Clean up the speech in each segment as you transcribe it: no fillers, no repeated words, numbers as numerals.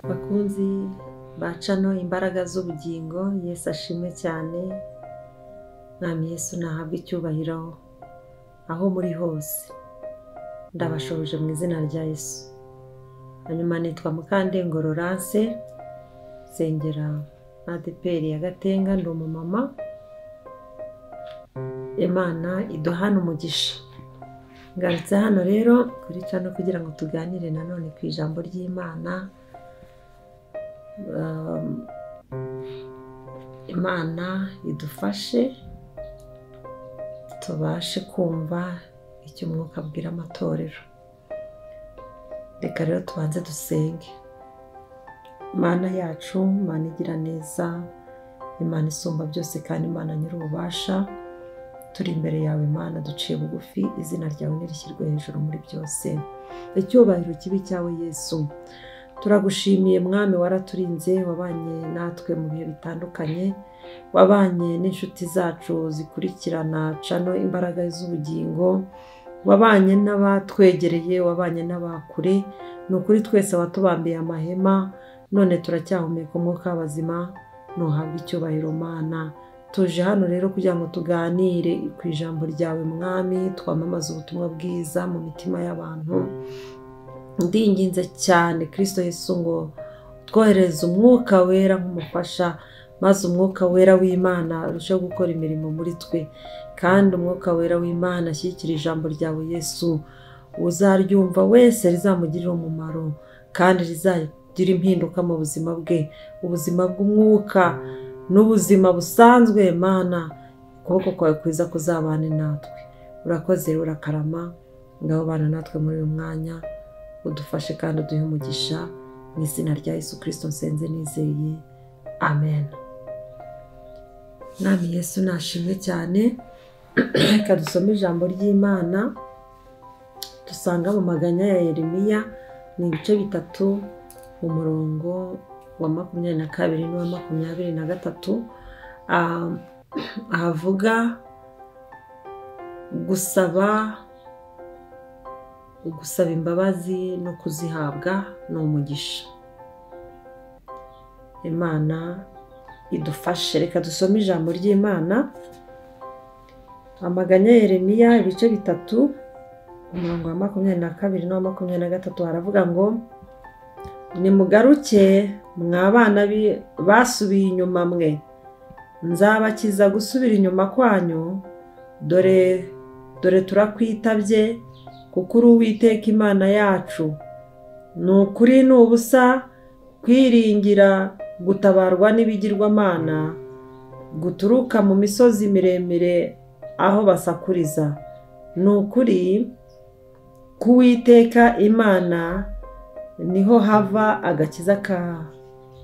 Bakunzi ba channel Imbaraga z'Ubugingo, Yesu ashimwe cyane. Mwami Yesu nahabwe icyubahiro aho muri hose. Ndabashoboje mu izina rya Yesu. Hanyuma nitwa Mukandengo Laurence, nsengera ADEPR ya Gatenga, ndi umumama. Imana iduhana umugisha. Ngarutse hano rero kuri channel kugira ngo tuganire nanone ku ijambo ry'Imana. Imana idufashe tubashe kumva icyo Umwuka abwira amatorero. Reka rero tubanze dusenge. Imana yacu, Imana igira neza, Imana isumba byose kandi Imana nyir'ububasha, turi imbere yawe Imana, duciye bugufi, izina ryawe nirishyirwe hejuru muri byose. Icyubahiro kibi cyawe Yesu. Turagushimiye Mwami, waraturinze, wabanye natwe mu bihe bitandukanye, wabanye n'inshuti zacu zikurikirana channel Imbaraga z'Ubugingo, wabanye n'abatwegereye, wabanye n'abakure. Ni ukuri twese watubambiye amahema, none turacyahumeka umwuka w'abazima, ntuhabwe icyubahiro Mana. Tuje hano rero kugira ngo tuganire ku ijambo ryawe Mwami, twamamaze ubutumwa bwiza mu mitima y'abantu. Ndinginze cyane Kristo Yesu ngo twohereze umwuka wera nk'umufasha, maze umwuka wera w'Imana arusheho gukora imirimo muri twe, kandi umwuka wera w'Imana ashyigikira ijambo ryawe Yesu, uzaryumva wese rizamugirira umumaro kandi rizagira impinduka mu buzima bwe, ubuzima bw'umwuka n'ubuzima busanzwe. Mana, ukuboko kwawe kwiza kuzabane natwe. Urakoze, urakarama, ngaho bana natwe muri uyu mwanya, udufashe kandi uduhe umugisha mu izina rya Yesu Kristo nsenze nizeye, amen. Mwami Yesu nashimwe cyane. Reka dusome ijambo ry'Imana dusanga mu maganya ya Yeremiya, ni ibice 3 umurongo wa 22 n'uwa 23, ahavuga gusaba imbabazi no kuzihabwa ni umugisha. Imana idufashe. Reka dusome ijambo ry'Imana, amaganya ya Yeremiya ibice 3 umurongo wa 22 n'uwa 23, haravuga ngo: nimugaruke mwa bana basubiye inyuma mwe, nzabakiza gusubira inyuma kwanyu. Dore dore turakwitabye, kuko uri Uwiteka Imana yacu. Ni ukuri ni ubusa kwiringira gutabarwa n'ibigirwamana guturuka mu misozi miremire aho basakuriza. Ni ukuri k'Uwiteka Imana niho hava agakiza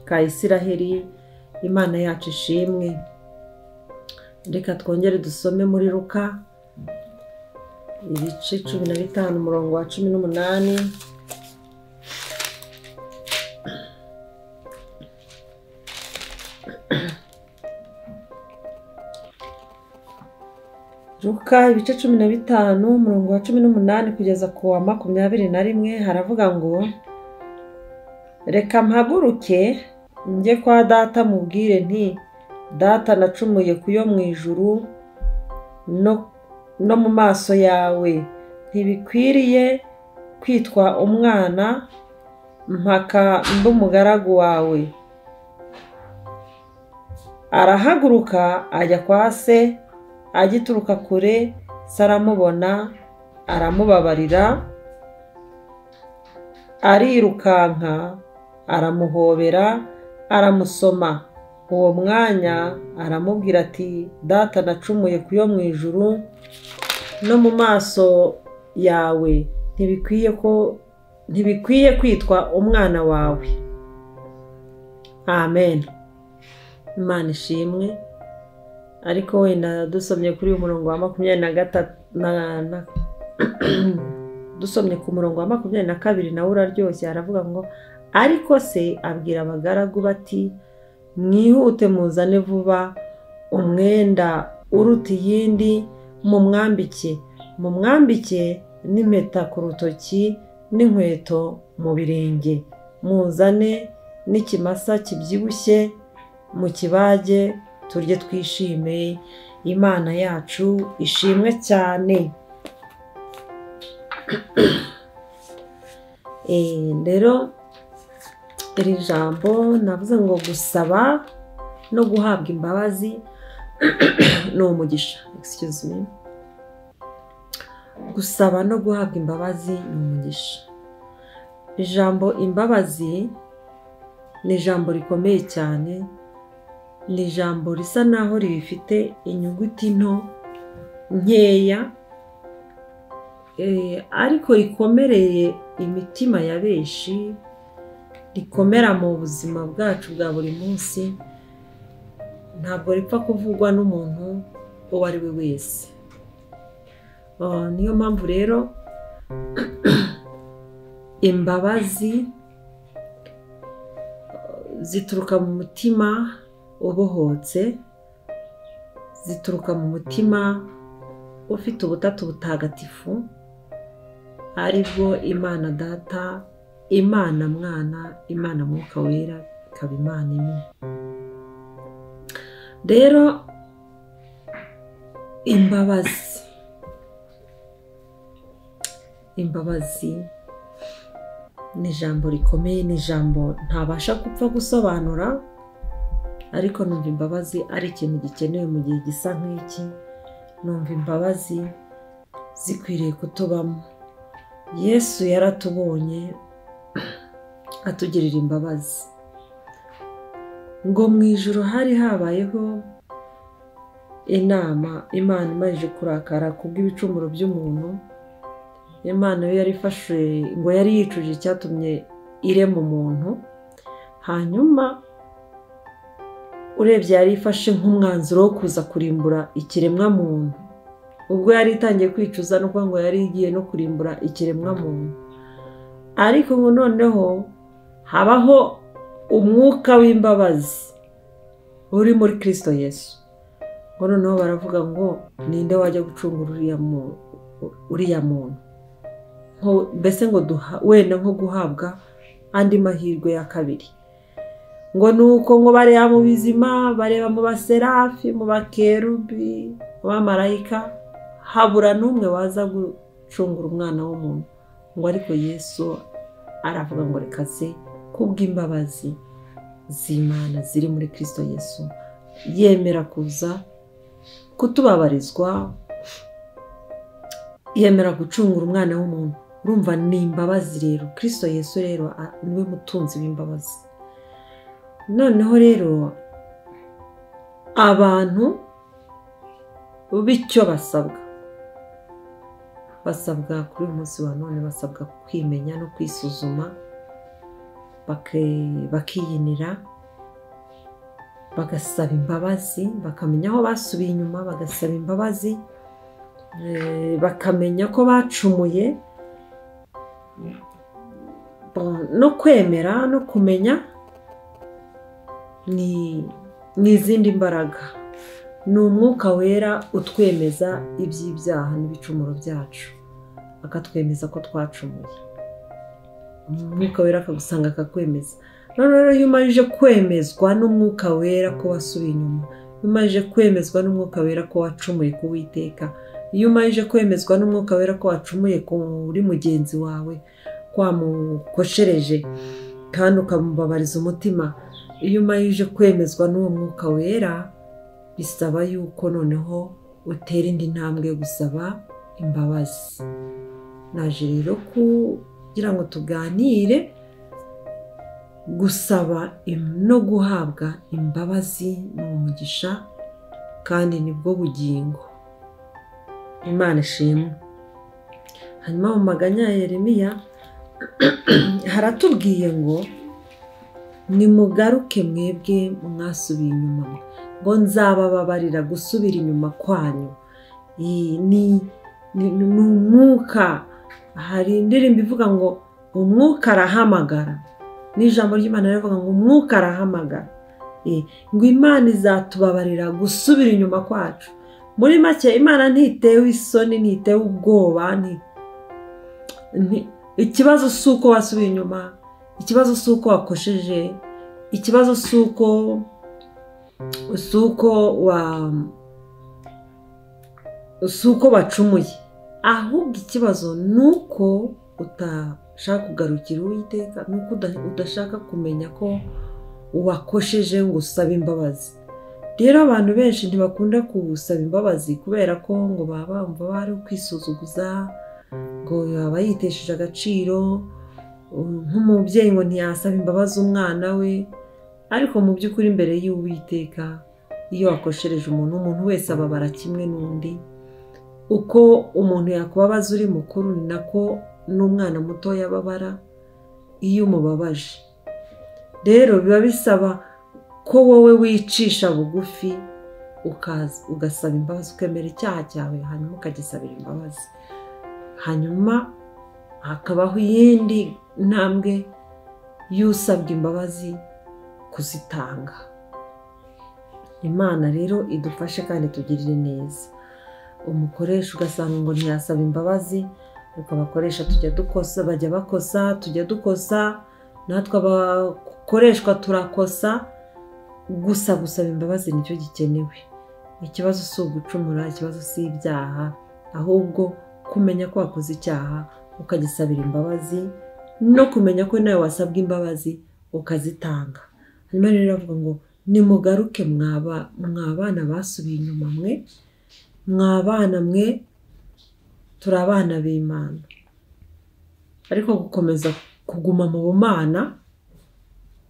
ka Isiraheli. Imana yacu ishimwe. Reka twongere dusome muri Luka ibice 15 umurongo wa 18. Luka ibice 15 umurongo wa 18 kugeza ku wa 21, haravuga ngo: reka mpaguruke njye kwa data mubwire nti data, nacumuye kuyo mu ijuru no mu maso yawe, ntibikwiriye kwitwa umwana, mpaka mbe umugaragu wawe. Arahaguruka ajya kwa se, agituruka kure se aramubona, aramubabarira, arirukanka aramuhobera, aramusoma. Uwo mwanya aramubwira ati data, nacumuye kuyo mu ijuru no mu maso yawe, ntibikwiye kwitwa umwana wawe. Amen. Imana ishimwe. Ariko wenda dusomye kuri uyu murongo wa 23, dusomye ku murongo wa 22 nawe uraryoshye, aravuga ngo: ariko se abwira abagaragu bati mwihute muzane vuba umwenda uruta iyindi, mumwambike n'impeta ku rutoki n'inkweto mu birenge, muzane n'ikimasa kibyibushye mu kibage, turye twishime. Imana yacu ishimwe cyane. Rero iri jambo navuze ngo gusaba no guhabwa imbabazi ni umugisha. Excuse me. Gusaba no guhabwa imbabazi ni umugisha. Ijambo imbabazi ni ijambo rikomeye cyane, ni ijambo risa naho rifite inyuguti nto nkeya, ariko rikomereye imitima ya benshi, rikomera mu buzima bwacu bwa buri munsi. Ntabwo ripfa kuvugwa n'umuntu uwo ari we wese. Niyo mpamvu rero imbabazi zituruka mu mutima ubohotse, zituruka mu mutima ufite ubutatu butagatifu, aribwo Imana Data, Imana Mwana, Imana Mwuka Wera, ikaba Imana imwe. Rero imbabazi, imbabazi ni ijambo rikomeye, ni ijambo ntabasha gupfa gusobanura, ariko numva imbabazi ari ikintu gikenewe mu gihe gisa nk'iki. Numva imbabazi zikwiriye kutubamo. Yesu yaratubonye atugirira imbabazi. Ngo mu ijuru hari habayeho inama, Imana imaze kurakara kubw'ibicumuro by'umuntu. Imana yo yari ifashe, ngo yari yicuje icyatumye irema umuntu. Hanyuma urebye yari ifashe nk'umwanzuro wo kuza kurimbura ikiremwa muntu. Ubwo yari itangiye kwicuza no kuvuga ngo yari igiye no kurimbura ikiremwa muntu. Ariko ngo noneho habaho umwuka w'imbabazi uri muri Kristo Yesu. Ngo noneho baravuga ngo ninde wajya gucungura uriya muntu, mbese ngo wenda nko guhabwa andi mahirwe ya kabiri. Ngo nuko ngo bareba mu bizima, bareba mu baserafi, mu bakerubi, mu bamarayika, habura n'umwe waza gucungura umwana w'umuntu. Ngo ariko Yesu aravuga ngo reka ze kubw'imbabazi z'Imana ziri muri Kristo Yesu, yemera kuza kutubabarizwa, yemera gucungura umwana w'umuntu. Urumva ni imbabazi rero. Kristo Yesu rero niwe mutunzi w'imbabazi. Noneho rero abantu bityo basabwa kuri uyu munsi wa none, basabwa kwimenya no kwisuzuma, bakiyinira, bagasaba imbabazi, bakamenya aho basubiye inyuma, bagasaba imbabazi, bakamenya ko bacumuye, no kwemera no kumenya ni izindi mbaraga. Ni umwuka wera utwemeza iby'ibyaha n'ibicumuro byacu, akatwemeza ko twacumuye. Umwuka wera akagusanga akakwemeza. None rero iyo umarije kwemezwa n'umwuka wera ko wasubiye inyuma, iyo umarije kwemezwa n'umwuka wera ko wacumuye ku Uwiteka, iyo umarije kwemezwa n'umwuka wera ko wacumuye kuri mugenzi wawe, ko wamukoshereje kandi ukamubabariza umutima, iyo umarije kwemezwa n'uwo mwuka wera, bisaba yuko noneho utera indi ntambwe yo gusaba imbabazi. Naje rero kugira ngo tuganire gusaba no guhabwa imbabazi ni umugisha kandi nibwo bugingo. Imana ishimwe. Hanyuma mu maganya ya Yeremiya haratubwiye ngo nimugaruke mwebwe mwasubiye inyuma, ngo nzabababarira gusubira inyuma kwanyu. Ni umwuka. Hari indirimbo ivuga ngo umwuka arahamagara, n'ijambo ry'Imana rivuga ngo umwuka arahamagara, ngo Imana izatubabarira gusubira inyuma kwacu. Muri make Imana ntitewe isoni, ntitewe ubwoba. Ikibazo si uko wasubiye inyuma, ikibazo si uko wakosheje, Ikibazo si uko bacumuye, ahubwo ikibazo ni uko utashaka kugarukira Uwiteka, ni uko udashaka kumenya ko wakosheje ngo usabe imbabazi. Rero abantu benshi ntibakunda gusaba imbabazi kubera ko ngo baba bumva bari kwisuzuguza, ngo yaba yitesheje agaciro, nk'umubyeyi ngo ntiyasaba imbabazi umwana we. Ariko mu by'ukuri imbere y'Uwiteka iyo wakoshereje umuntu, umuntu wese ababara kimwe n'undi. Uko umuntu yakubabaza uri mukuru ni nako n'umwana muto yababara iyo umubabaje. Rero biba bisaba ko wowe wicisha bugufi ukaza ugasaba imbabazi, ukemera icyaha cyawe hanyuma ukagisabira imbabazi, hanyuma hakabaho iyindi ntambwe y'usabwa imbabazi kuzitanga. Imana rero idufashe kandi tugirire neza. Umukoresha ugasanga ngo ntiyasaba imbabazi, ariko abakoresha tujya dukosa, bajya bakosa, tujya dukosa, natwe abakoreshwa turakosa. Gusa gusaba imbabazi nicyo gikenewe. Ikibazo si ugucumura, ikibazo si ibyaha, ahubwo kumenya ko wakoze icyaha ukagisabira imbabazi, no kumenya ko nawe wasabwa imbabazi ukazitanga. Hanyuma rero avuga ngo nimugaruke mwabana basubiye inyuma, mwe mwabana mwe turi abana b'Imana. Ariko gukomeza kuguma mu bumana,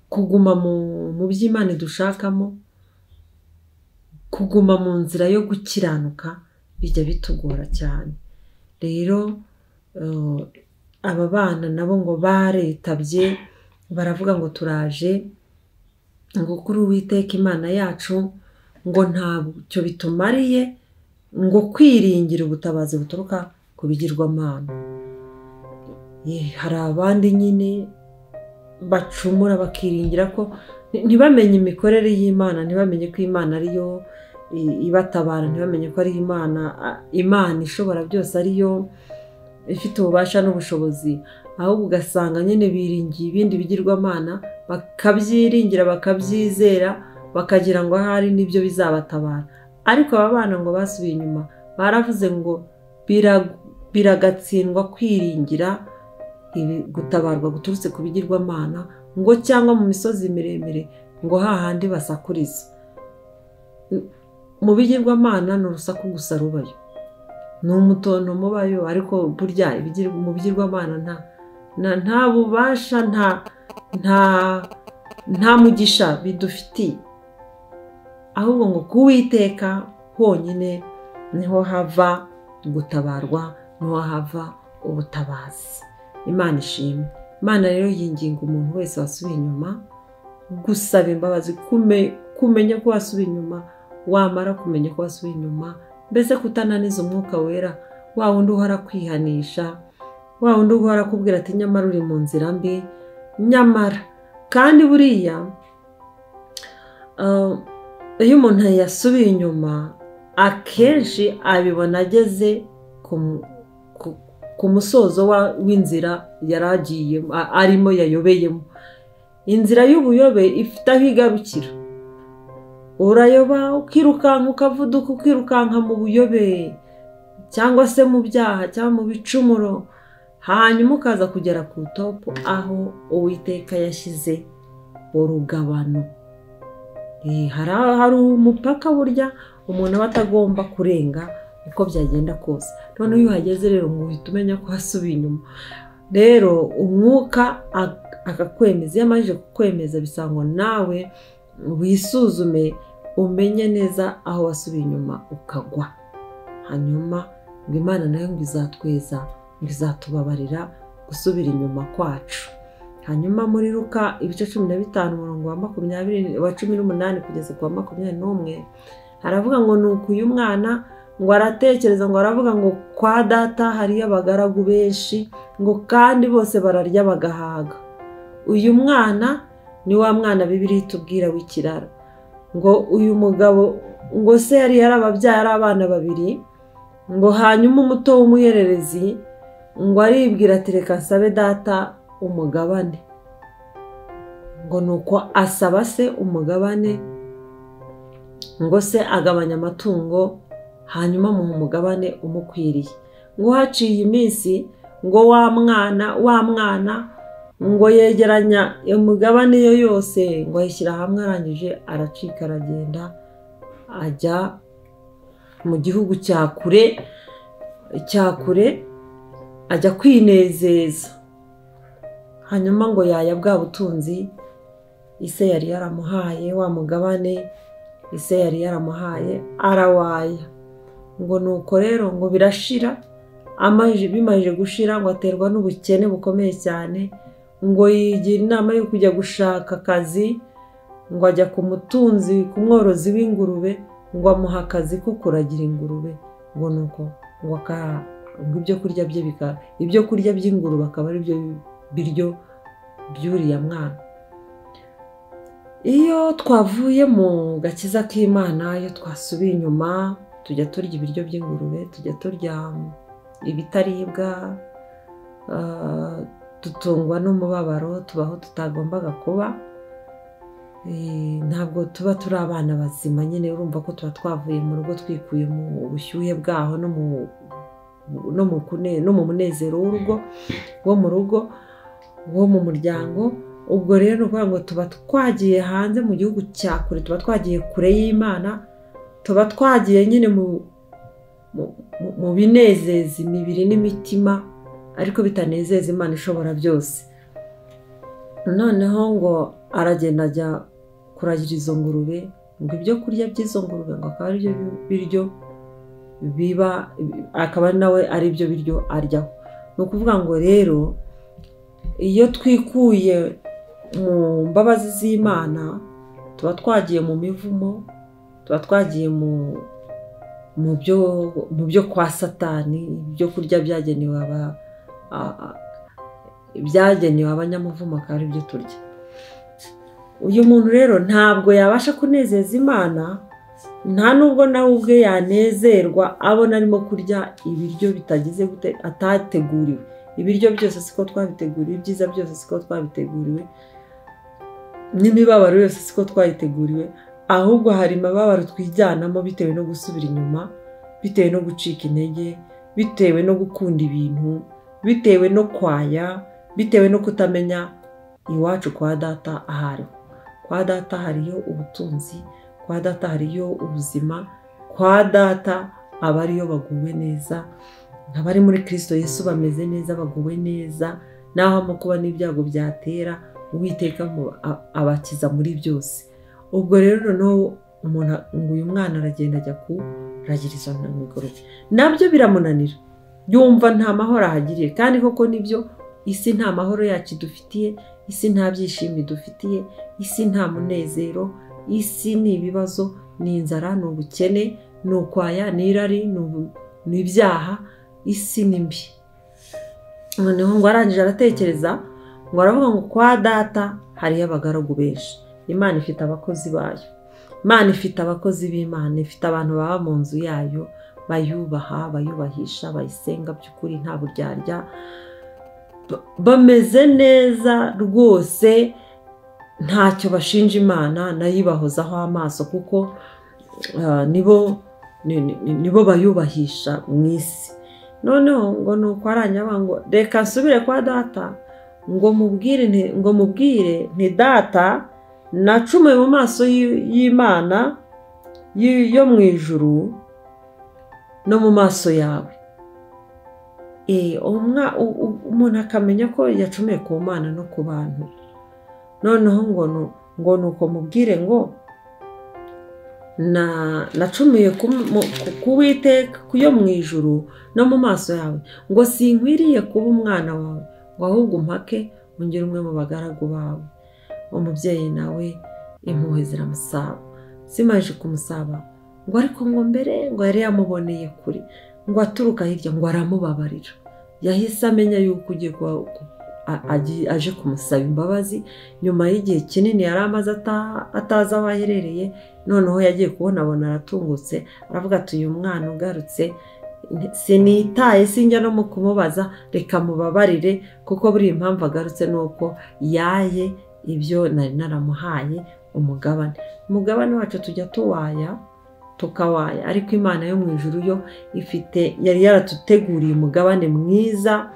kuguma mu by'Imana dushakamo, kuguma mu nzira yo gukiranuka bijya bitugora cyane. Rero aba bana nabo ngo baretabye, baravuga ngo turaje ngo kuri Uwiteka Imana yacu, ngo ntacyo bitumariye ngo kwiringira ubutabazi buturuka ku bigirwamana. Hari abandi nyine bacumura bakiringira ko ntibamenye imikorere y'Imana, ntibamenye ko Imana ariyo ibatabara, ntibamenye ko ari Imana ishobora byose, ariyo ifite ububasha n'ubushobozi. Ahubwo ugasanga nyine biringiye ibindi bigirwamana, bakabyiringira, bakabyizera, bakagira ngo ahari nibyo bizabatabara. Ariko aba bana ngo basubiye inyuma, baravuze ngo biragatsindwa kwiringira gutabarwa guturutse ku bigirwamana, ngo cyangwa mu misozi miremire, ngo hahandi basakuriza. Mu bigirwamana ni urusaku gusa rubayo, ni umutono mubayo, ariko burya mu bigirwamana nta bubasha, nta mugisha bidufitiye. Ahubwo ngo ku Uwiteka honyine niho hava gutabarwa, niho hava ubutabazi. Imana ishimwe. Imana rero yinginga umuntu wese wasubiye inyuma gusaba imbabazi, kumenya ko wasubiye inyuma, wamara kumenya ko wasubiye inyuma, mbese kutananiza umwuka wera, wa wundi uhora kwihanisha, wa wundi uhora kubwira ati nyamara uri mu nzira mbi, nyamara. Kandi buriya iyo umuntu yasubiye inyuma akenshi abibona ageze ku musozo w'inzira yaragiye arimo, yayobeyemo. Inzira y'ubuyobe ifite aho igarukira. Urayoba ukirukanka, ukavuduka, ukirukanka mu buyobe cyangwa se mu byaha cyangwa mu bicumuro, hanyuma ukaza kugera ku topo aho Uwiteka yashyize urugabano. Hari umupaka burya umuntu aba atagomba kurenga uko byagenda kose. None iyo uhageze rero ngo uhite umenya ko wasubiye inyuma. Rero umwuka akakwemeza, iyo amajije kukwemeza bisaba ngo nawe wisuzume umenye neza aho wasubiye inyuma ukagwa. Hanyuma ngo Imana nayo ngo izatweza, ngo izatubabarira gusubira inyuma kwacu. Hanyuma muri Luka ibice 15 umurongo wa 20 wa 18 kugeza ku wa 21 haravuga ngo nuko uyu mwana ngo aratekereza, ngo aravuga ngo kwa data hariyo abagaragu benshi, ngo kandi bose bararya bagahaga. Uyu mwana ni wa mwana Bibiliya itubwira w'ikirara. Ngo uyu mugabo ngo se yari yarababyaye ari abana babiri, ngo hanyuma umuto w'umuhererezi ngo aribwira ati reka nsabe data umugabane. Ngo nuko asaba se umugabane, ngo se agabanya amatungo hanyuma amuha umugabane umukwiriye. Ngo haciye iminsi ngo wa mwana ngo yegeranya umugabane yo yose, ngo ayishyira hamwe, arangije aracika aragenda ajya mu gihugu cya kure ajya kwinezeza. Hanyuma ngo yaya bwa butunzi ise yari yaramuhaye, wa mugabane ise yari yaramuhaye arawaya. Ngo nuko rero ngo birashira, bimaze gushira ngo aterwa n'ubukene bukomeye cyane, ngo yigira inama yo kujya gushaka akazi, ngo ajya ku mutunzi, ku mworozi w'ingurube, ngo amuha akazi ko kuragira ingurube. Ngo nuko ngo ibyo kurya bye ibyo kurya by'ingurube akaba ari byo biryo by'uriya mwana. Iyo twavuye mu gakiza k'Imana, iyo twasubiye inyuma, tujya turya ibiryo by'ingurube, tujya turya ibitaribwa, dutungwa n'umubabaro, tubaho tutagombaga kuba. Ntabwo tuba turi abana bazima nyine, urumva ko tuba twavuye mu rugo twikuye mu bushyuhe bwaho no mu munezero w'urugo, wo mu rugo, wo mu muryango. Ubwo rero ni ukuvuga ngo tuba twagiye hanze mu gihugu cya kure, tuba twagiye kure y'Imana, tuba twagiye nyine mu binezeza imibiri n'imitima, ariko bitanezeza Imana ishobora byose. Noneho ngo aragenda ajya kuragira izo ngurube, ngo ibyo kurya by'izo ngurube ngo akaba aribyo biryo biba, akaba nawe ari byo biryo aryaho. Ni ukuvuga ngo rero iyo twikuye mu mbabazi z'Imana, tuba twagiye mu mivumo, tuba twagiye mu byo kwa Satani, ibyo kurya byagenewe abanyamuvumo akaba ari byo turya. Uyu muntu rero ntabwo yabasha kunezeza Imana, nta nubwo nawe ubwe yanezerwa abona arimo kurya ibiryo bitagize gute, atateguriwe. Ibiryo byose siko twabiteguriwe, ibyiza byose siko twabiteguriwe, n'imibabaro yose siko twayiteguriwe, ahubwo hari imibabaro twijyanamo bitewe no gusubira inyuma, bitewe no gucika intege, bitewe no gukunda ibintu, bitewe no kwaya, bitewe no kutamenya iwacu kwa data ahariho. Kwa data hariyo ubutunzi, kwa data hariyo ubuzima, kwa data abariyo baguwe neza, abari muri Kristo Yesu bameze neza, baguwe neza, naho amakuba n'ibyago byatera, Uwiteka abakiza muri byose. Ubwo rero noneho umuntu ngo uyu mwana aragenda ajya kuragira izo ngurube, nabyo biramunanira, yumva nta mahoro ahagiriye. Kandi koko nibyo, isi nta mahoro yacu idufitiye, isi nta byishimo idufitiye, isi nta munezero, isi ni ibibazo, ni inzara, ni ubukene, ni ukwaya, ni irari, ni ibyaha, isi ni mbi. Noneho ngo arangije aratekereza, ngo aravuga ngo kwa data hariyo abagaragu benshi. Imana ifite abakozi bayo, Imana ifite abakozi b'Imana, ifite abantu baba mu nzu yayo, bayubaha, bayubahisha, bayisenga by'ukuri nta buryarya, bameze neza rwose, ntacyo bashinja Imana, nayo ibahozaho amaso, kuko nibo bayubahisha mu isi. Noneho ngo nuko aranyaba ngo reka nsubire kwa data, ngo mubwire nti data nacumuye mu maso y'Imana yo mu ijuru no mu maso yawe. Umuntu akamenya ko yacumuye ku Mana no ku bantu. Noneho ngo nuko mubwire ngo nacumuye ku Uwiteka yo mu ijuru no mu maso yawe, ngo sinkwiriye kuba umwana wawe, ngo ahubwo umpake ungire umwe mu bagaragu bawe. Umubyeyi nawe impuhwe ziramusaba, zimaze kumusaba ngo ariko ngo mbere ngo yari yamuboneye kure, ngo aturuka hirya ngo aramubabarira. Yahise amenya yuko ugiye aje kumusaba imbabazi nyuma y'igihe kinini yari amaze atazi aho aherereye. Noneho yagiye kubonabona aratungutse, aravuga ati uyu mwana ugarutse sinitaye, sinjya no mu kumubaza, reka mubabarire, kuko buri impamvu agarutse nuko yaye ibyo nari naramuhaye umugabane. Umugabane wacu tujya tuwaya tukawaya, ariko Imana yo mu ijuru yo ifite, yari yaratuteguriye umugabane mwiza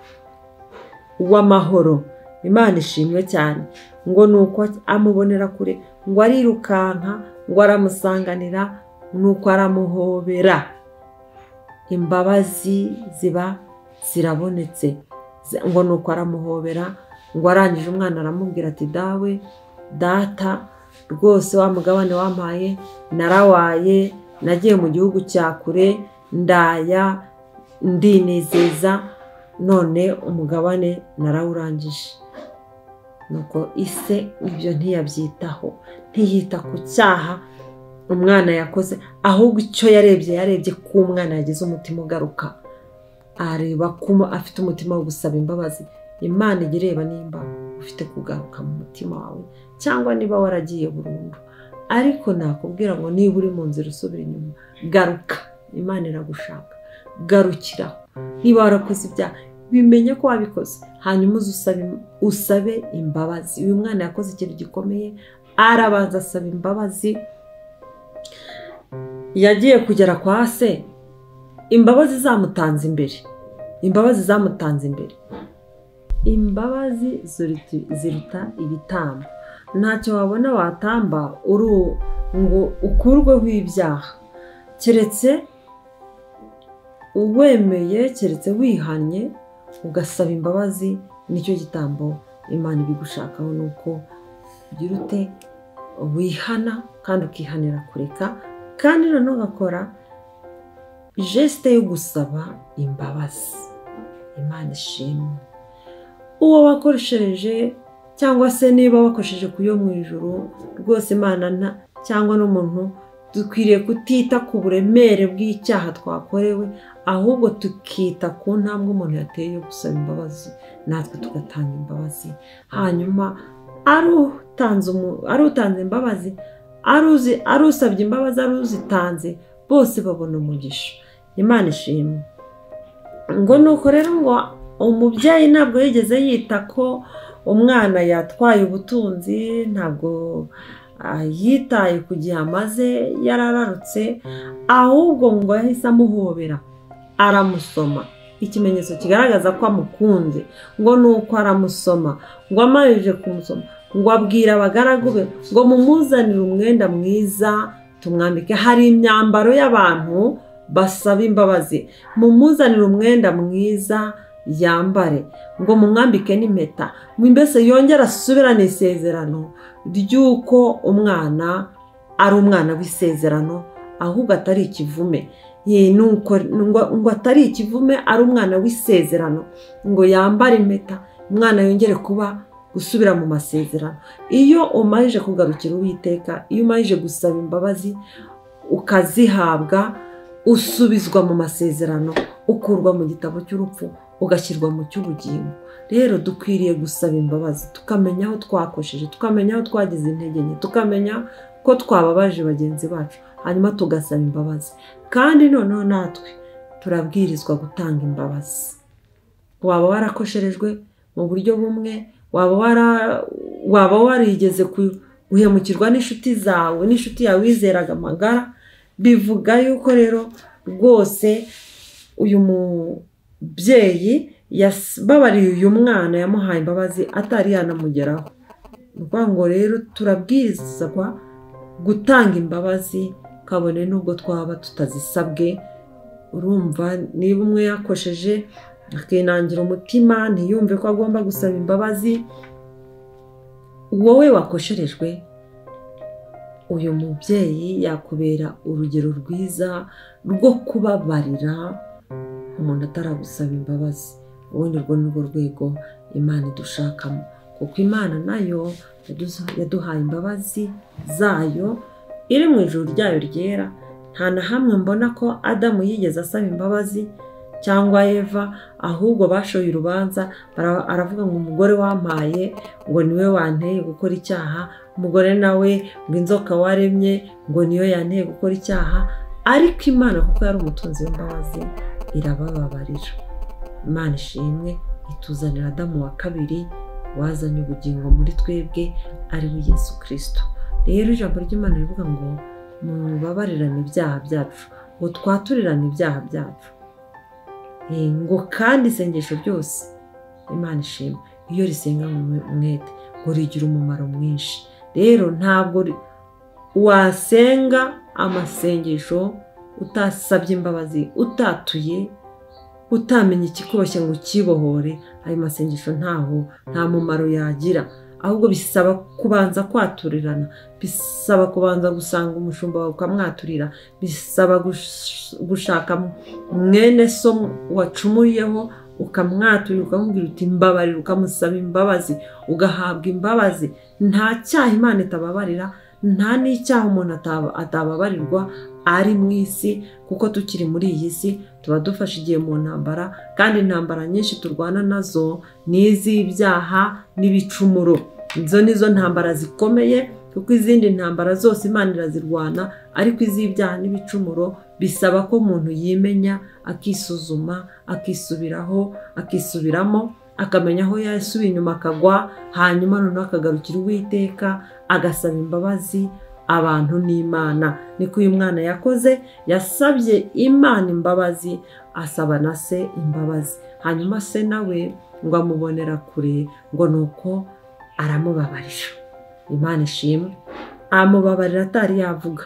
w'amahoro. Imana ishimwe cyane. Ngo nuko amubonera kure, ngo arirukanka, ngo aramusanganira, nuko aramuhobera. Imbabazi ziba zirabonetse. Ngo nuko aramuhobera, ngo arangije umwana aramubwira ati dawe, data, rwose wa mugabane wampaye narawaye, nagiye mu gihugu cya kure, ndaya, ndinezeza, none umugabane narawurangije. Nuko ise ibyo ntiyabyitaho, ntiyita ku cyaha umwana yakoze, ahubwo icyo yarebye ko umwana yagize umutima ugaruka, areba ko afite umutima wo gusaba imbabazi. Imana ijya ireba nimba ufite kugaruka mu mutima wawe cyangwa niba waragiye burundu. Ariko nakubwira ngo niba uri mu nzira usubira inyuma, garuka, Imana iragushaka, garukiraho. Niba warakoze ibyaha, bimenye ko wabikoze, hanyuma usabe imbabazi. Uyu mwana yakoze ikintu gikomeye, arabanza asaba imbabazi. Yagiye kugera kwa se, imbabazi zamutanze imbere, imbabazi zamutanze imbere. Imbabazi ziruta ibitambo. Ntacyo wabona watamba ngo ukurweho ibyaha, keretse wemeye, keretse wihannye ugasaba imbabazi. Nicyo gitambo Imana ibigushakaho, nuko ugira ute wihana kandi ukihanira kureka, kandi noneho ugakora geste yo gusaba imbabazi. Imana ishimwe. Uwo wakoreshereje cyangwa se niba wakosheje ku yo mu ijuru, rwose Imana cyangwa n'umuntu, dukwiriye kutita ku buremere bw'icyaha twakorewe, ahubwo tukita ku ntambwe umuntu yateye yo gusaba imbabazi, natwe tugatanga imbabazi. Hanyuma ari utanze imbabazi, ari usabye imbabazi, ari uzitanze, bose babona umugisha. Imana ishimwe. Ngo nuko rero ngo umubyeyi ntabwo yigeze yita ko umwana yatwaye ubutunzi, ntabwo yitaye ku gihe amaze yarararutse, ahubwo ngo yahise amuhobera aramusoma, ikimenyetso kigaragaza ko amukunze. Ngo nuko aramusoma, ngo amarije kumusoma, ngo abwira abagaragu be ngo mumuzanire umwenda mwiza tumwambike. Hari imyambaro y'abantu basaba imbabazi, mumuzanire umwenda mwiza yambare, ngo mumwambike n'impeta, mbese yongera asubirane isezerano ry'uko umwana ari umwana w'isezerano, ahubwo atari ikivume. Ngo atari ikivume, ari umwana w'isezerano, ngo yambare impeta, umwana yongere kuba gusubira mu masezerano. Iyo umarije kugarukira Uwiteka, iyo umarije gusaba imbabazi ukazihabwa, usubizwa mu masezerano, ukurwa mu gitabo cy'urupfu ugashyirwa mu cy'ubugingo. Rero dukwiriye gusaba imbabazi, tukamenya aho twakosheje, tukamenya aho twagize intege nke, tukamenya ko twababaje bagenzi bacu, hanyuma tugasaba imbabazi. Kandi noneho natwe turabwirizwa gutanga imbabazi. Waba warakosherejwe mu buryo bumwe, waba warigeze guhemukirwa n'inshuti zawe, n'inshuti yawe wizeraga amagara, bivuga yuko rero rwose uyu mubyeyi yababariye uyu mwana, yamuhaye imbabazi atari yanamugeraho. Ni ukuvuga ngo rero turabwirizwa gutanga imbabazi kabone nubwo twaba tutazisabwe. Urumva niba umwe yakosheje akinangira umutima ntiyumve ko agomba gusaba imbabazi, wowe wakosherejwe, uyu mubyeyi yakubera urugero rwiza rwo kubabarira umuntu ataragusaba imbabazi. Ubundi urwo ni rwo rwego Imana idushakamo, kuko Imana nayo yaduhaye imbabazi zayo iri mu ijuru ryayo ryera. Nta na hamwe mbona ko Adamu yigeze asaba imbabazi cyangwa Eva, ahubwo bashoye urubanza, aravuga ngo umugore wampaye ngo niwe wanteye gukora icyaha, umugore nawe ngo inzoka waremye ngo niyo yanteye gukora icyaha. Ariko Imana kuko yari umutunzi w'imbabazi irabababarira. Imana ishimwe, ituzanira Adamu wa kabiri wazanye ubugingo muri twebwe, ari we Yesu Kristo. Rero ijambo ry'Imana rivuga ngo mubabarirane ibyaha byacu, ngo twaturirane ibyaha byacu, ngo kandi isengesho ryose Imana ishima iyo risenga umwete ngo rigira umumaro mwinshi. Rero ntabwo wasenga amasengesho utasabye imbabazi, utatuye, utamenya ikikuboshye ngo ukibohore, ayo masengesho ntaho nta mumaro yagira. Ahubwo bisaba kubanza kwaturirana, bisaba kubanza gusanga umushumba wawe ukamwaturira, bisaba gushaka mwene so wacumuyeho ukamwaturira, ukamubwira uti mbabarira, ukamusaba imbabazi, ugahabwa imbabazi. Nta cyaha Imana itababarira, nta n'icyaha umuntu atababarirwa ari mu isi, kuko tukiri muri iyi si tuba dufashe igihe mu ntambara, kandi intambara nyinshi turwana nazo ni iz'ibyaha n'ibicumuro. Izo nizo ntambara zikomeye, kuko izindi ntambara zose Imana irazirwana, ariko iz'ibyaha n'ibicumuro bisaba ko umuntu yimenya, akisuzuma, akisubiraho, akisubiramo, akamenya aho yasubiye inyuma akagwa, hanyuma noneho akagarukira Uwiteka agasaba imbabazi abantu n'Imana. Niko uyu mwana yakoze, yasabye Imana imbabazi, asaba na se imbabazi, hanyuma se nawe ngo amubonera kure, ngo nuko aramubabarira. Imana ishimwe, amubabarira atari yavuga.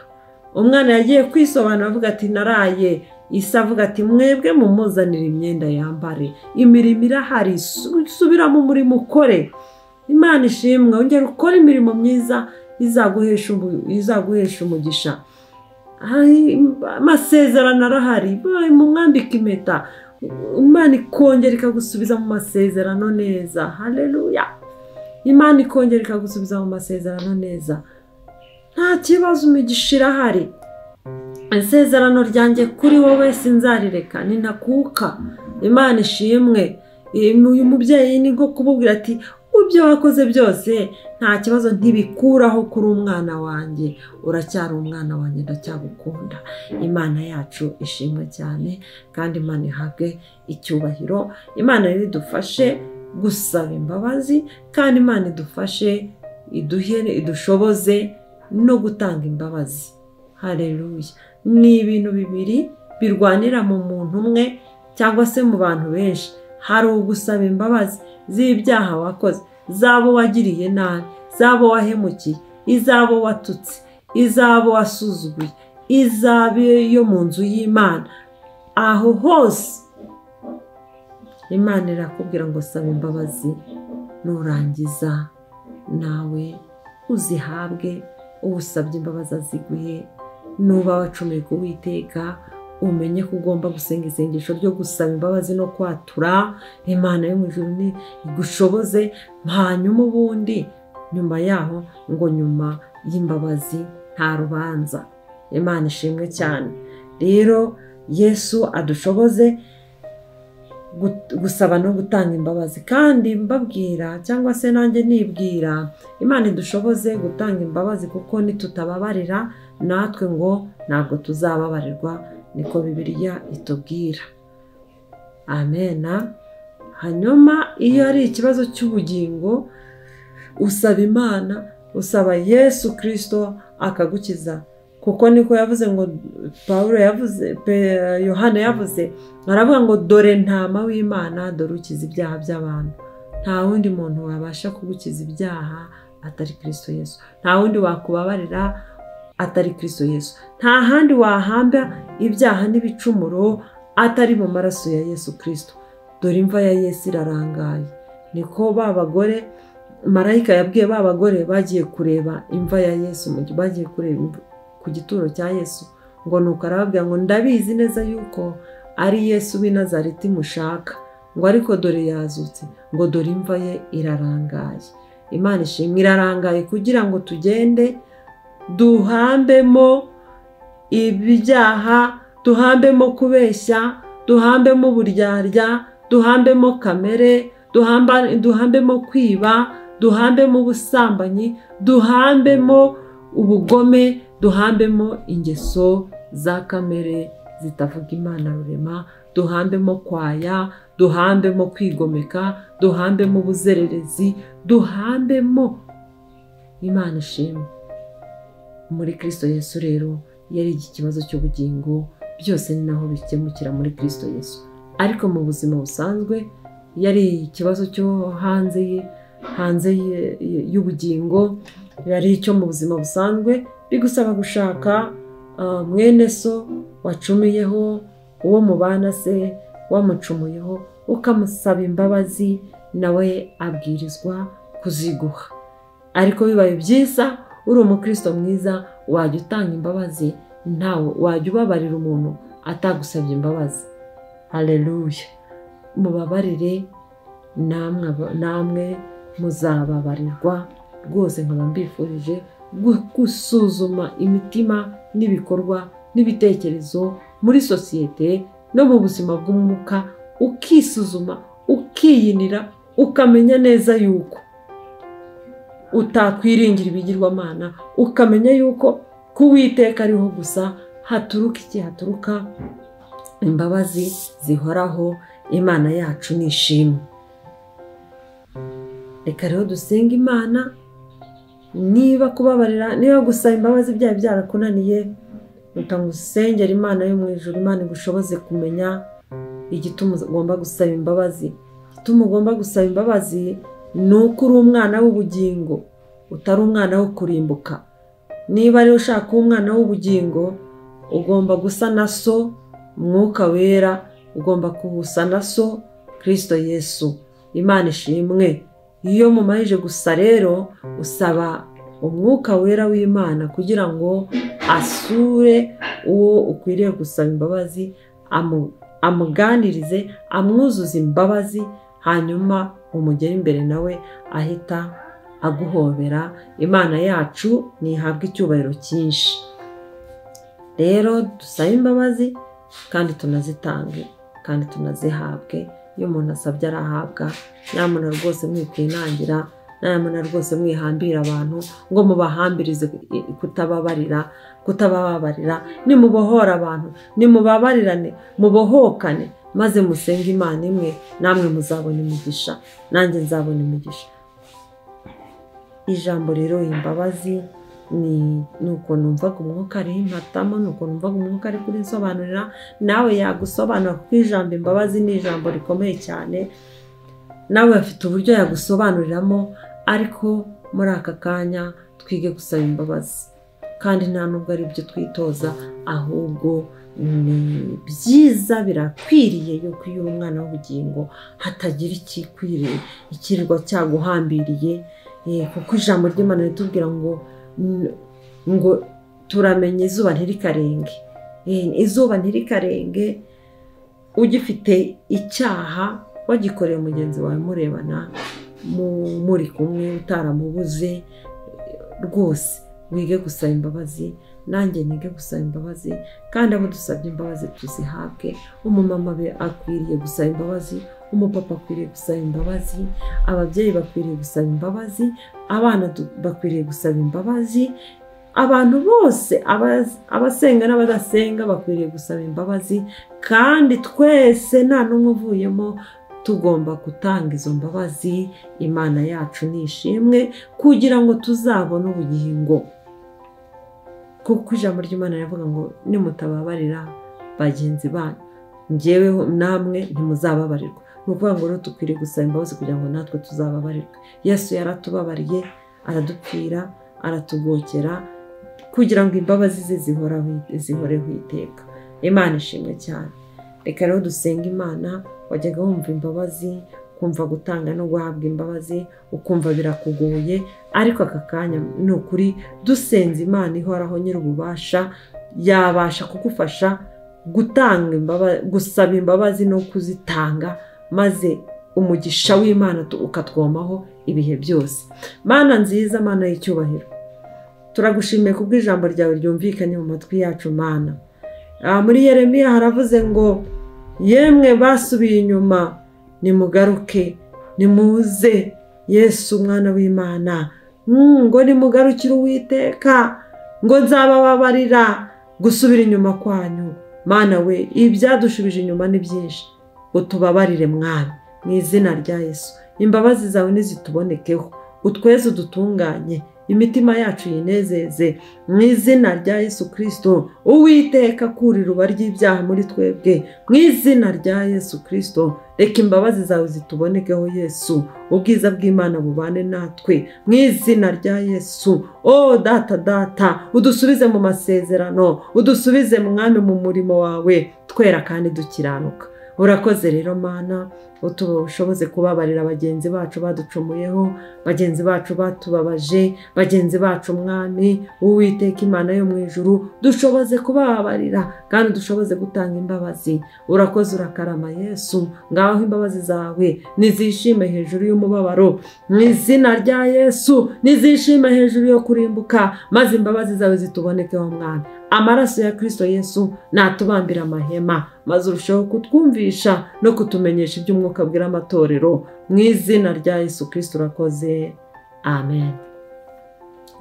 Umwana yagiye kwisobanura avuga ati naraye. Isi avuga ati mwebwe mumuzanira imyenda yambare, imirimo irahari, subiramo umurimo ukore. Imana ishimwe, ongera ukore imirimo myiza izaguhesha umugisha. Amasezerano arahari, mumwambika impeta, Imana ikongera ikagusubiza mu masezerano neza. Haleluya! Imana ikongera ikagusubiza mu masezerano neza, nta kibazo, imigisha irahari. Isezerano ryanjye kuri wowe sinzarireka, nintakuka. Imana ishimwe. Uyu mubyeyi ni nko kumubwira ati ibyo wakoze byose nta kibazo, ntibikuraho kuri umwana wanjye, uracyari umwana wanjye, ndacyagukunda. Imana yacu ishimwe cyane, kandi Imana ihabwe icyubahiro. Imana rero idufashe gusaba imbabazi, kandi Imana idufashe, iduhe, idushoboze no gutanga imbabazi. Haleluya! Ni ibintu bibiri birwanira mu muntu umwe cyangwa se mu bantu benshi. Hari ugusaba imbabazi z'ibyaha wakoze, zabo wagiriye nabi, zabo wahemukiye, izabo watutse, izabo wasuzuguye, izabo yo mu nzu y'Imana. Aho hose Imana irakubwira ngo saba imbabazi, nurangiza nawe uzihabwe. Usabye imbabazi aziguhe. Nuba wacumuye ku Uwiteka, umenye ko ugomba gusenga isengesho ryo gusaba imbabazi no kwatura. Imana yo mu ijuru igushoboze. Hanyuma ubundi nyuma yaho ngo nyuma y'imbabazi nta rubanza. Imana ishimwe cyane. Rero Yesu adushoboze gusaba no gutanga imbabazi. Kandi mbabwira cyangwa se nanjye nibwira, Imana idushoboze gutanga imbabazi, kuko nitutababarira natwe ngo ntabwo tuzababarirwa, niko Bibiliya itubwira. Amena. Hanyuma iyo ari ikibazo cy'ubugingo, usaba Imana, usaba Yesu Kristo akagukiza, kuko niko yavuze ngo Paulo yavuze, Yohana yavuze, aravuga ngo dore ntama w'Imana, dore ukiza ibyaha by'abantu. Nta wundi muntu wabasha kugukiza ibyaha atari Kristo Yesu. Nta wundi wakubabarira atari Kristo Yesu. Nta handi wahamba ibyaha n'ibicumuro atari mu maraso ya Yesu Kristo. Dore imva ya Yesu irarangaye. Niko ba bagore, marayika yabwiye ba bagore bagiye kureba imva ya Yesu, bagiye kureba ku gituro cya Yesu, ngo nuko arababwira ngo ndabizi neza yuko ari Yesu w'i Nazareti mushaka, ngo ariko dore yazutse, ngo dore imva ye irarangaye. Imana ishimwe, irarangaye kugira ngo tugende duhambemo ibyaha, duhambemo kubeshya, duhambemo uburyarya, duhambemo kamere, duhambemo kwiba, duhambemo ubusambanyi, duhambemo ubugome, duhambemo ingeso za kamere zitavuga Imana rurema, duhambemo kwaya, duhambemo kwigomeka, duhambemo ubuzererezi, duhambemo. Imana ishimwe. Muri Kristo Yesu rero yari ikibazo cy'ubugingo, byose ni naho bikemukira muri Kristo Yesu. Ariko mu buzima busanzwe yari ikibazo cyo hanze y'ubugingo, yari icyo mu buzima busanzwe bigusaba gushaka mwene so wacumiyeho, uwo mubana se wamucumuyeho, ukamusaba imbabazi, nawe abwirizwa kuziguha. Ariko bibaye byiza uri umukristo mwiza wajya utanga imbabazi, ntawe wajya ubabarira umuntu atagusabye imbabazi. Haleluya. Mubabarire namwe muzababarirwa rwose. Nkaba mbifurije gusuzuma imitima n'ibikorwa n'ibitekerezo muri sosiyete no mu buzima bw'umwuka, ukisuzuma, ukiyinira, ukamenya neza yuko utakwiringira ibigirwamana, ukamenya yuko ku Uwiteka ariho gusa haturuka iki? Haturuka imbabazi zihoraho. Imana yacu ni ishimwe. Reka rero dusenge Imana. Niba kubabarira, niba gusaba imbabazi byaba byarakunaniye, reka ngusengere Imana yo mu ijuru, Imana igushoboze kumenya igituma ugomba gusaba imbabazi. Igituma ugomba gusaba imbabazi ni uko uri umwana w'ubugingo, utari umwana wo kurimbuka. Niba rero ushaka kuba umwana w'ubugingo, ugomba gusa na so Mwuka Wera, ugomba kubusa na so Kristo Yesu. Imana ishimwe. Iyo mumarije gusa rero usaba Umwuka Wera w'Imana kugira ngo asure uwo ukwiriye gusaba imbabazi, amuganirize, amwuzuze imbabazi, hanyuma umugere imbere nawe ahita aguhobera. Imana yacu ntihabwe icyubahiro cyinshi. Rero dusabe imbabazi kandi tunazitange kandi tunazihabwe. Iyo umuntu asabye arahabwa. Nyamara rwose mwikwinangira, nyamara rwose mwihambira abantu ngo mubahambirize kutababarira, kutababarira. Nimubohora abantu, nimubabarirane, mubohokane, maze musenge Imana imwe, namwe muzabona imigisha, nanjye nzabona imigisha. Ijambo rero imbabazi ni uko numvaga umwuka ari impatamo, ni uko numvaga umwuka ari kurisobanurira, nawe yagusobanura, kuko ijambo imbabazi ni ijambo rikomeye cyane, nawe afite uburyo yagusobanuriramo. Ariko muri aka kanya twige gusaba imbabazi, kandi nta nubwo ari byo twitoza, ahubwo ni byiza, birakwiriye yuko iyo uri umwana w'ubugingo hatagira ikikwiriye ikirirwa cyaguhambiriye, kuko ijambo ry'Imana ritubwira ngo turamenye izuba ntirikarenge, izuba ntirikarenge ugifite icyaha wagikoreye mugenzi wawe murebana, muri kumwe, utaramubuze. Rwose wige gusaba imbabazi, nanjye nige gusaba imbabazi, kandi abo dusabye imbabazi tuzihabwe. Umumama akwiriye gusaba imbabazi, umupapa akwiriye gusaba imbabazi, ababyeyi bakwiriye gusaba imbabazi, abana bakwiriye gusaba imbabazi, abantu bose abasenga n'abadasenga bakwiriye gusaba imbabazi, kandi twese nta n'umwe uvuyemo tugomba gutanga izo mbabazi. Imana yacu ni ishimwe, kugira ngo tuzabone ubugingo. Kuko ijambo ry'Imana rivuga ngo nimutababarira bagenzi banyu, njyeweho namwe ntimuzababarirwa. Ni ukuvuga ngo rero dukwiriye gusaba imbabazi kugira ngo natwe tuzababarirwe. Yesu yaratubabariye, aradupfira, aratugokera, kugira ngo imbabazi ze zihoreho iteka. Imana ishimwe cyane. Reka rero dusenge Imana. Wajyaga wumva imbabazi, kumva gutanga no guhabwa imbabazi, ukumva birakugoye, ariko aka kanya ni ukuri dusenze Imana ihoraho nyir'ububasha, yabasha kugufasha gutanga imbabazi, gusaba imbabazi no kuzitanga, maze umugisha w'Imana ukatwomaho ibihe byose. Mana nziza, Mana y'icyubahiro, turagushimiye kubw'ijambo ryawe ryumvikanye mu matwi yacu. Mana, muri Yeremiya haravuze ngo yemwe basubiye inyuma nimugaruke, nimuze Yesu umwana w'Imana, ngo nimugarukire Uwiteka, ngo nzabababarira gusubira inyuma kwanyu. Mana we, ibyadushubije inyuma ni byinshi, utubabarire Mwami mu izina rya Yesu. Imbabazi zawe nizitubonekeho, utweze udutunganye, imitima yacu yinezeze mu izina rya Yesu Kristo. Uwiteka kura iruba ry'ibyaha muri twebwe mu izina rya Yesu Kristo. Reka imbabazi zawe zitubonekeho Yesu, ubwiza bw'Imana bubane natwe mu izina rya Yesu. O Data, Data, udusubize mu masezerano, udusubize Mwami mu murimo wawe, twera kandi dukiranuka. Urakoze rero Mana, utushoboze kubabarira bagenzi bacu baducumuyeho, bagenzi bacu batubabaje, bagenzi bacu Mwami Uwiteka Imana yo mu ijuru, dushoboze kubabarira kandi dushoboze gutanga imbabazi. Urakoze, urakarama Yesu. Ngaho imbabazi zawe nizishime hejuru y'umubabaro mu izina rya Yesu, nizishime hejuru yo kurimbuka, maze imbabazi zawe zitubonekeho Mwami. Amaraso ya Kristo Yesu natubambira amahema, maze urusheho kutwumvisha no kutumenyesha iby'umwuka abwira amatorero mu izina rya Yesu Kristo. Urakoze, amen.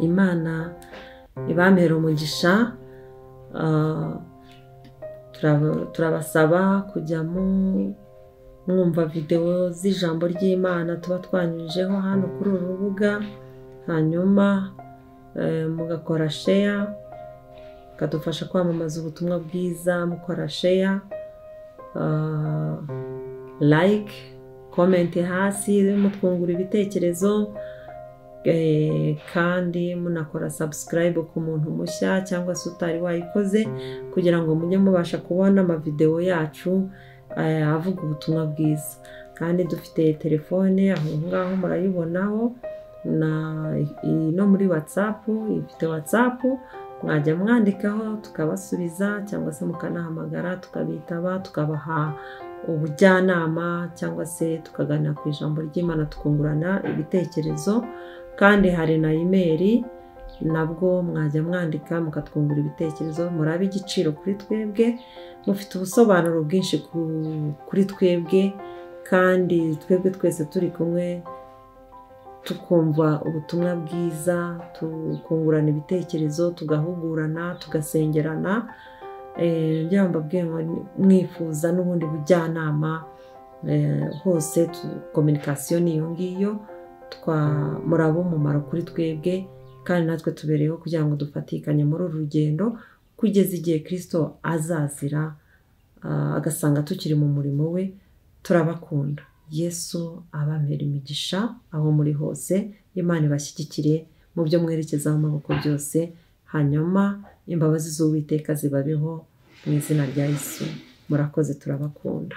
Imana ibampere umugisha. Turabasaba kujya mwumva videwo z'ijambo ry'Imana tuba twanyujijeho hano kuri uru rubuga, hanyuma mugakora share, kadufasha kwamamaza ubutumwa bwiza. Mukora share, like, comment hasi mutwungura ibitekerezo, kandi munakora subscribe ku muntu mushya cyangwa se utari wayikoze, kugira ngo mujye mubasha kubona amavideo yacu avuga ubutumwa bwiza. Kandi dufite telefone aho ngaho murayibonaho, no muri WhatsApp, ifite WhatsApp mwajya mwandikaho tukabasubiza, cyangwa se mukanahamagara tukabitaba, tukabaha ubujyanama, cyangwa se tukaganira ku ijambo ry'Imana, tukungurana ibitekerezo. Kandi hari na email nabwo mwajya mwandika mukatwungura ibitekerezo. Murabe igiciro kuri twebwe, mufite ubusobanuro bwinshi kuri twebwe, kandi twebwe twese turi kumwe tukumva ubutumwa bwiza, tukungurana ibitekerezo, tugahugurana, tugasengerana. Ngira ngo mbabwire ngo mwifuza n'ubundi bujyanama hose, communication niyo ngiyo, muraba umumaro kuri twebwe, kandi natwe tubereyeho kugira ngo dufatikanye muri uru rugendo kugeza igihe Kristo azazira agasanga tukiri mu murimo we. Turabakunda. Yesu abampera imigisha aho muri hose, Imana ibashyigikire mu byo mwerekezaho amaboko byose, hanyuma imbabazi z'Uwiteka zibabeho mu izina rya Yesu. Murakoze, turabakunda.